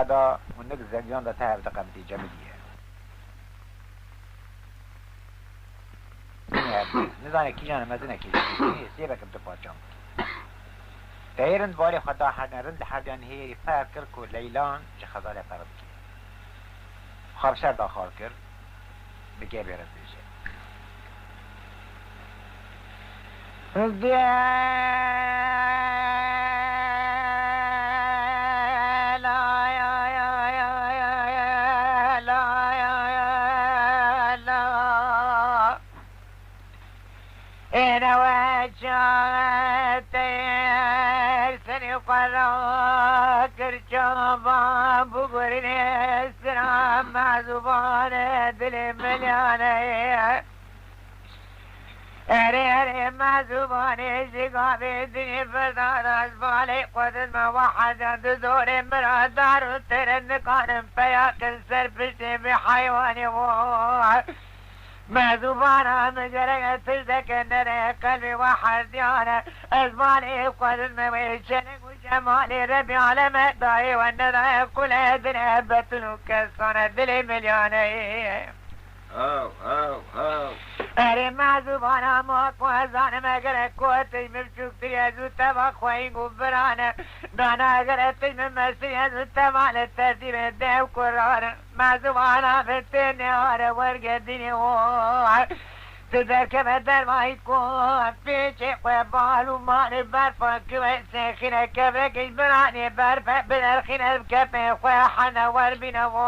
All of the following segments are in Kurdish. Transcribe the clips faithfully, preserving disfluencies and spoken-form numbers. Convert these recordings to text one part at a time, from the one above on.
da û nik zengiyan da te hev diqebitî cemidî ye. Nizane kîjan e, mezinekî ji sêvek bi du parçan bû. Teyê rind balê xwe da herne, rind li herduyan nihêrî ferq kir ku Leylan ji Xezalê ferq dike. Xwe bi ser da xal kir, bi kêfê re dibêje. Êne we çaxê teyr serê xwe rakir çavan bû gurinê sira mezûbanê dilê milyanê. Erê, erê, mezûbanê ji gavê dinê birdaraz balê xwe din me weheda di zorê min re dar û têre nikarin peya kin ser piştê vê heywanê wo. Mezûbana min gereke tişteke nere qelbê we herdiyane. Ez balê xwe din me wê çeleng û cemalê Rebî aleme dayê we nedaye qule dine betin û kesane dilê milyaneyê. Haw, haw, haw. Erê mezûbana ma ku ez zanim eger kotî min biçûktirî ez û teva xweyî û birane. Nana eger tî min mesî ez û teva li terdîbê dev kurane. Mezûbana min tê nehare wergedînê o. Tu derkeve dervayî ku pêçê xwe bal û malê berfa kiwe sexîne kevrekî biranê berfe biderxîne bi kepê xwe hene werbîne o.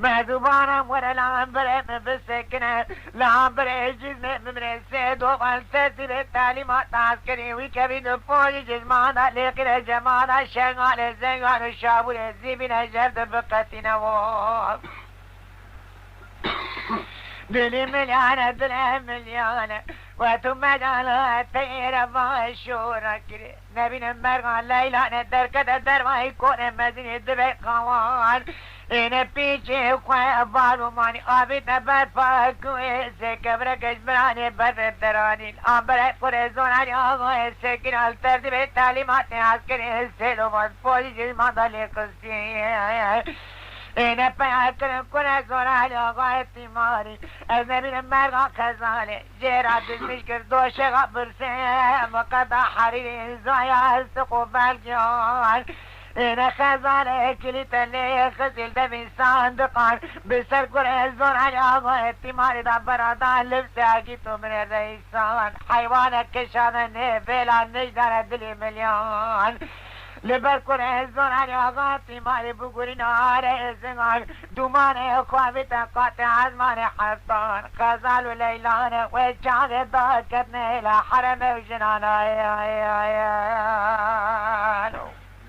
Mezûbana were li amberê min bisekine, li amberê cizmê min birê sê dovan tertîbê talîmata eskerî wî kevî di pojî cizmana lêqîrê cemala şengalê zengan û şabûrê zîbîne jev di biqetîne wo. Dilê milyane, dilê milyane, we tu medala teyre va şora kirê. Nebîne merga Leyla ne derkete dervayî konê mezinê dibe kawan. Êne pîçê xwe bal û manî avîte berfa ku ê sê kevreke ji biranê berve deranîn. Ambere kurê zonarî agoyê sekîn al terdibê talîmatê askerê sêlovan polîsê manda lê qistî. Êne peya kirin kurê zonarî agoyê tîmarî. Ez nebînim merga Xezalê. Jêra dizmîş kir doşega birsê, miqeda herîrî zaya siq û belgiyan. Êne Xezalê kilîte lê xizîl devîn sandiqan. Bi ser kurê zor elyago tîmarî da berada livsê agît û minê reîsan. Heywane kişane nê vêla nijdare dilî milyan. Li ber kurê zor elyago tîmarî bû gurîna are êzingan. Dûmanê xwe vîte qatê ezmanê heftan, Xezal û Leylan e, wê çaxê daketine hêla heremê û jinana.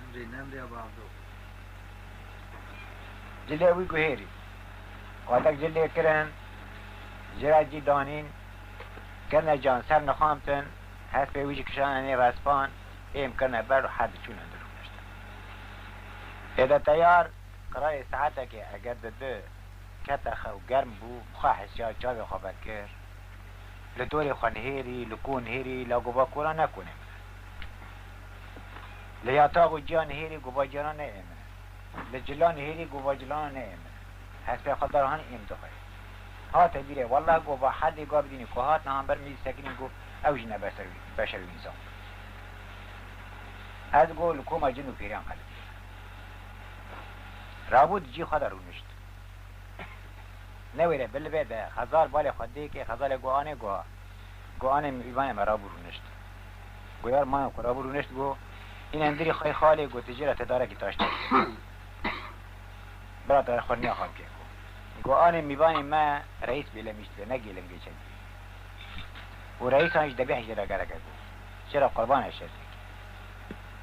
Nemrê, nemrê Aba Abdo. Cilê wî guhêrî. Qatek cilê kirin, jê re cî danîn, kirine can ser nixamtin, hespê wî jî kişane nê respan, êm kirine ber û her di çûne hundir rûniştin. Êde teyar, qirayê saetekê eger di du kete xew germ bû, bi xwe hesiya çavê xwe vekir. Li dorê xwe nihêrî, li ku nihêrî, la gova kura ne ku nêmine. Li yatax û ciya nihêrî, gova ciyana ne êmine. Li cila nihêrî, gova cilana ne êmine. Hespê xwe dar han êm dixwe. Hate bîrê, wallah gova herdê ga bidînî ku hatine hamber min jî sekinî got, ew jî ne beşer, beşer û însan. Ez got, li koma cin û pîriyan qelibî. Rabû di cî xwe de rûnişt. Newêre bi li bê de Xezal balê xwe dêkê, Xezalê got, anê got, got, anê mîvanê me rabû rûnişt. Got, yar maya ku rabû rûnişt, got, îne hundirî xwey xalê, got, tu jê re tedarekî taştê bike. Bira te xurniya xwe bike, got. Got, anê mîvanê me reîs bêlemîşt be, ne gêlingê çekî. Û reîsan jî debîh jê re gerek e, got. Jê re qurban e şer dike.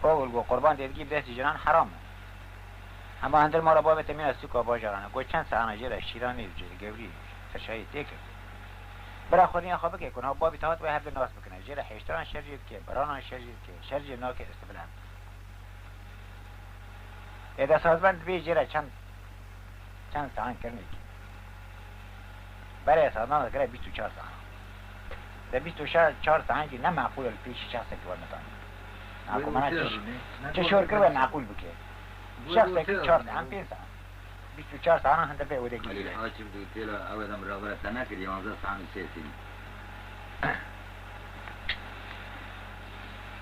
Oxil got, qurban tê dikî bi destî jinan heram e. Hema hundir mala bavê te mîna sûka bajaran e. Got, çend sehana jê re şîranê û cêrgewrî tirşayê tê kir. Bira xurniya xwe bike ku niha bavî te hat wê hevdu nas bikine. Jê re hêştiran şer jê dike, biranan şer jê dike, şer jê nake, îstibilem. Êde sazbend dibê jê re çend, çend sahan kirinê kî. Berê sazdan dikire bîst û çar sahan. De bîst û çar sahan jî ne meqûl e li pêşî şexsekî we nitanî. Naku mana çi, çi şor kir we meqûl bike. Şexsekî çar saet, pênc saet. Bîst û çar saetan hinde vê odê girî. Halî Haşim dûtêla ew ê de min ravera te nekir, yanzdeh saet û sê sîn.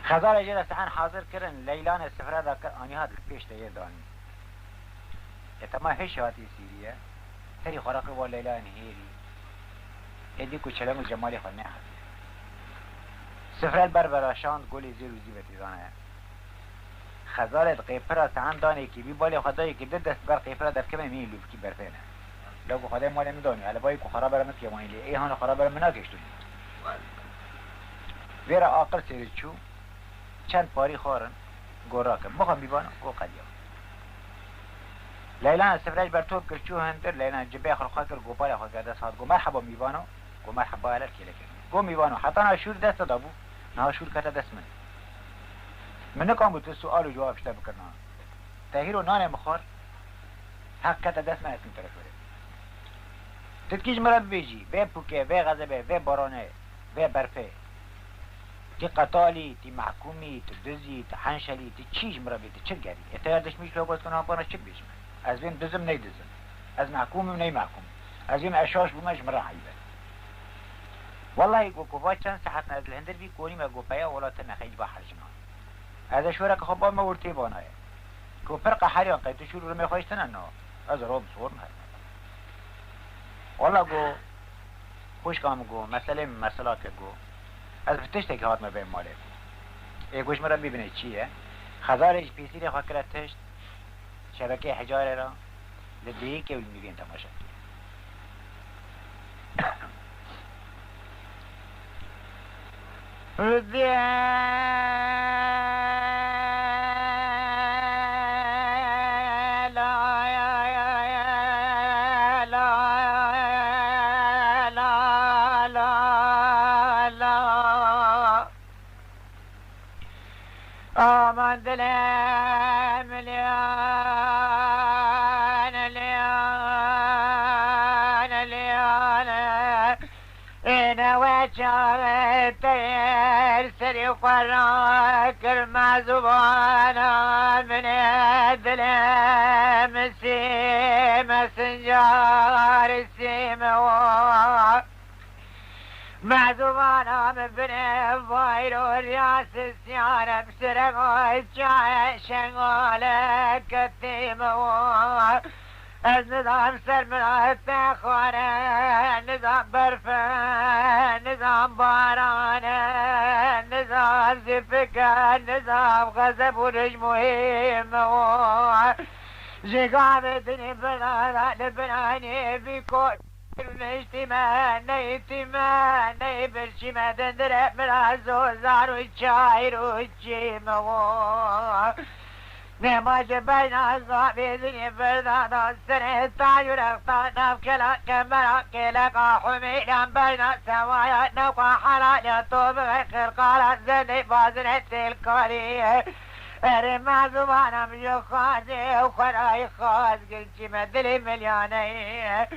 Xezalê jê re saetan hazir kirin, Leylanê sifre de kir, aniha di pêş te yê danî. E, tema hêşê hatî Sîriye. Serî xwe rakir wa Leylayên hêrî. Êdî ku çeleng û cemalê xwe nehatiye. Sifre li ber veraşand, golê zêr û zîvetî zane. Xezalê di qêpira saetan danekî bî, balê xwe dayekî di dest ber qêpira derkeve mî lûvkî berfê ne. Lewko xwedê malê min danî, elebayî ku xwe rabera min piyê wanî lê, ê hana xwe rabera min nakêştûnî. Vêra aqil sêri çû, çend parî xwarin, go rakin. Mixwe mîvano, go qediya. Leylan sifre ji ber top kir, çû hundir, Leylan cibê xwe li xwe kir, go balê xwe kir dest hat, go merheba mîvano, go merheba, hele kêlekê. Go mîvano, heta niha şûr dest te de bû, niha şûr kete dest min. Min nikam bû tu sual û cewab ji te bikirina. Te hîro nanê min xwar, heq kete dest min, ez çûm te re şûrê. Tu dikî ji min re bibêjî, vê pûkê, vê xezebê, vê baranê, vê berfê. Tî qetalî, tî mehkûmî, tu dizî, tu henşelî, tu çî ji min re bê, tu çi gerî? Ê te ya dişmî ji te got, kana bana çi bêjim? Ez bêm dizim, ney dizim. Ez mehkûmim, ney mehkûm. Ez bêm eşaş bûme, ji min re heybe. Wellahî, go, ku va çend saet ne ez li hindir bî, konî me, go, peya wela te nexeyî ba herjina. Ez ê şoreke xwe bame wir tê vanaye. Ku pir qeheriyan qey tu şûr û rimê xwe ji tine na. Ez ê rom sor nehêlme. Wela go, xwişka min go, meselê min meselake go. Ez bi tiştekî hatime vê malê go. Ê go ji min re bibîne çi ye? Xezalê ji pîsîrê xwe kire tişt. Şebekeyê Hicarê re li dêyikê û li nîvên temaşe dike. Aman dilê min lêane, lêane, lêane. Êne we çaxê te yê serî xwe rakir, mezûbana min ê, dilê min sîme, sincar sîme wa. Mezûbana min binê vayro riyasisiyane, bi sirema çaye şengale ketîme wa. Ez nizam ser min a te xware, nizam berfe, nizam barane, nizam zifike, nizam xezeb û rij muhîme wa. Ji gavê dinê birara li binanê bî kor. Niştîme, neytîme, ney birçîme, dindire min a zozar û çayir û çîme wo. Nema ji beyna zavê dinê berdana serê tac û rexta nav kela kemera kêleka Humêlan beyna sewaya newqa helaliya to bibe qirqala zendê bazine têlkarî. Erê mezûbana min ji xwazê xwerayî xwaz gilçîme dilê milyaneyê.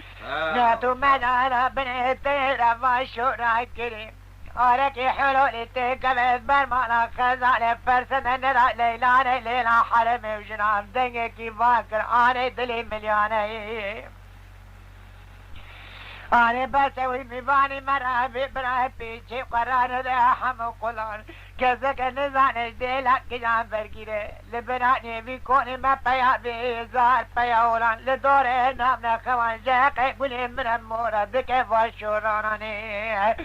Na tu me nara binê tê re va şora kirî. Arekî helolî tê keve bermana xezalê fersende nera leylanê lêla heremê û jinan dengekî va kir anê dilê milyaneyê. Anê bes ew ê mîvanî me re bê bira pêçê xwe ranede hemû qulan. Keseke nizane dêla kijan vergîre. Li bira nêvî konê me peya bêzar peya olan. Li dorê navne xewan jeqe gulê min e mora dike va şorananê.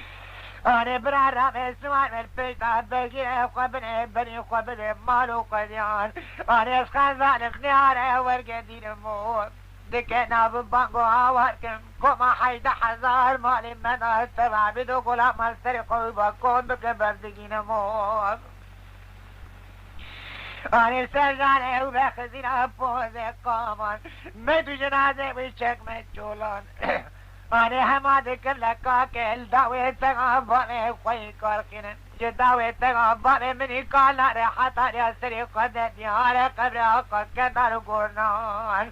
Anê bira rame siwan me pêşta vergîre xwe binê berî xwe bide mal û qediyan. Anê ez xezanim nihare werge dînim o. Dike nav bango awar kim, koma heyde hezar malê me da teva bido gola mal serê xwe ba kom bike berdigîne mo. Anê serjane ew be xizîna poze kaman, me du cenaze wî çekme çolan. Anê hema dikim le kake, li dawê tenga bavê xwe yî karxînin. Ji dawê tenga bavê min î kar nare heta riya serê xwe de diyare qebre aqa kendar û gornan.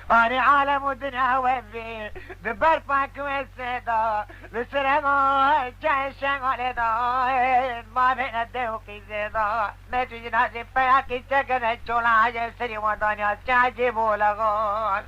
Barê alem û dinya we bê, bi berfa ku wê sêda, li sirema çay şengalê da, ma bêne dê û qîzê da. Me tu jina jî peyakî çekene çola, heye serî wan danya çay jî bû legal.